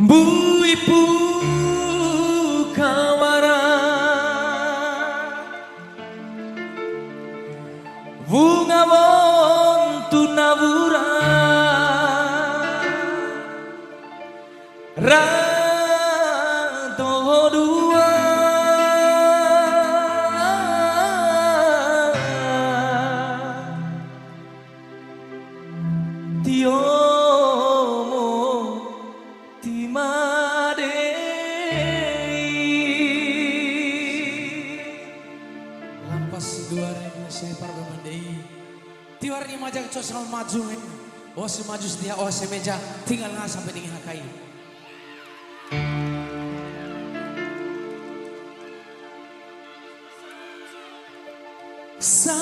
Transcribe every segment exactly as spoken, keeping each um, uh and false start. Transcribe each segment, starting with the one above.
Mbuipu kawara, wunga wontu na wura, ra doho dua. Tio mo ti ma dei. Lampa si dua ribu selipa ba ma dei. Tiwara ni maja coa sama maju men. Wa'usi maju sedia, wa'usi meja, tinggal ngaha sampe di ngaha kai.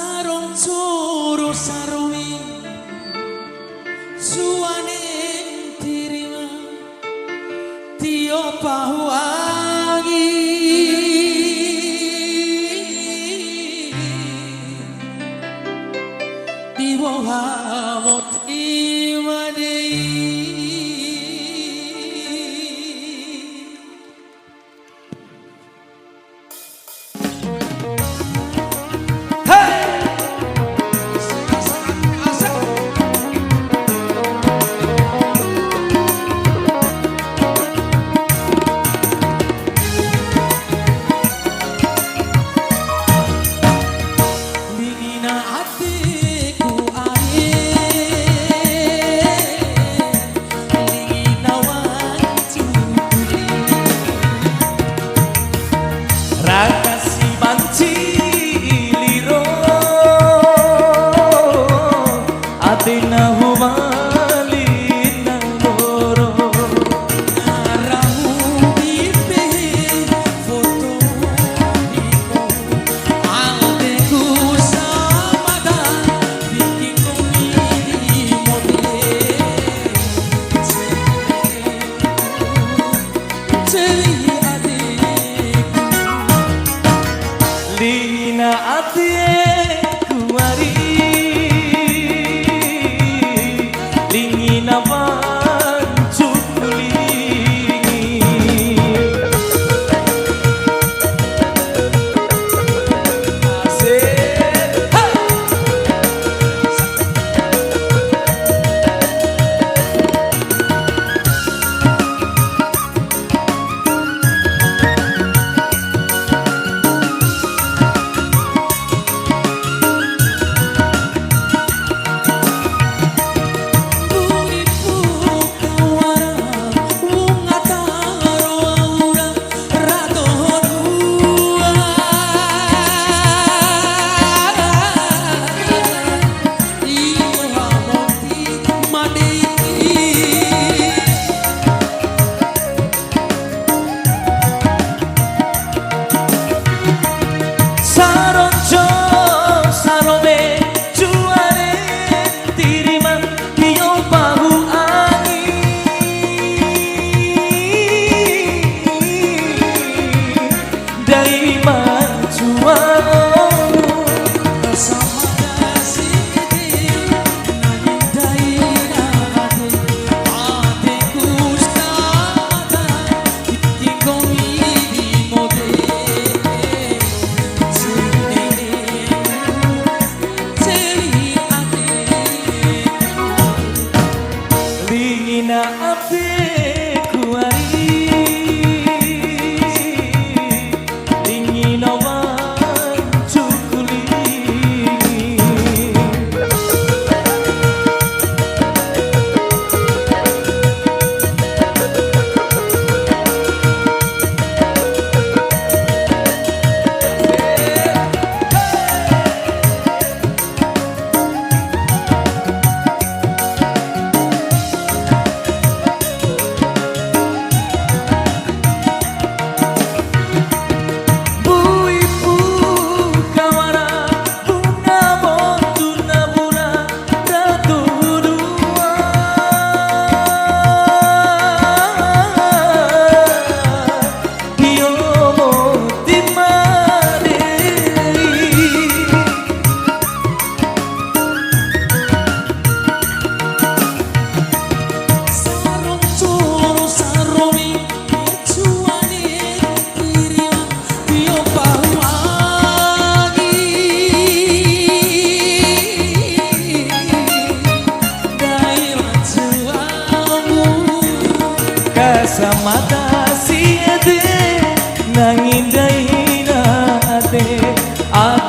Saronco ro sarowi, suane ntirima, tio pahu angi, di woha moti ma dei. Lingina adeku ae, lingina wancuku. Raka si banci liro, ade nahu wali na loro. Aramu di pehe foto. Lingina adeku ari, lingina wancuku lingi.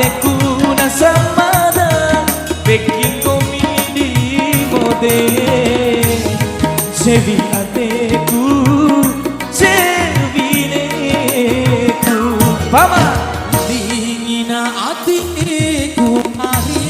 Adeku na samada, weki nggomi di mode. Sewi adeku, sewi ne'eku. Pama. Dingina adeku ari.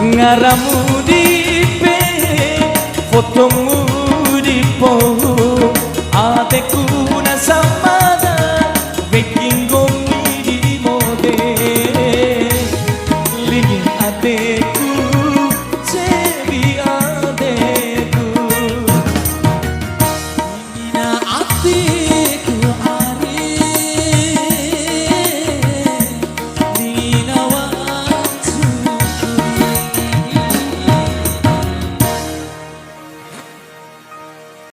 Ngaramu di pe, fotomu di po, adeku na samada, weki nggomi di mode. Lingi ade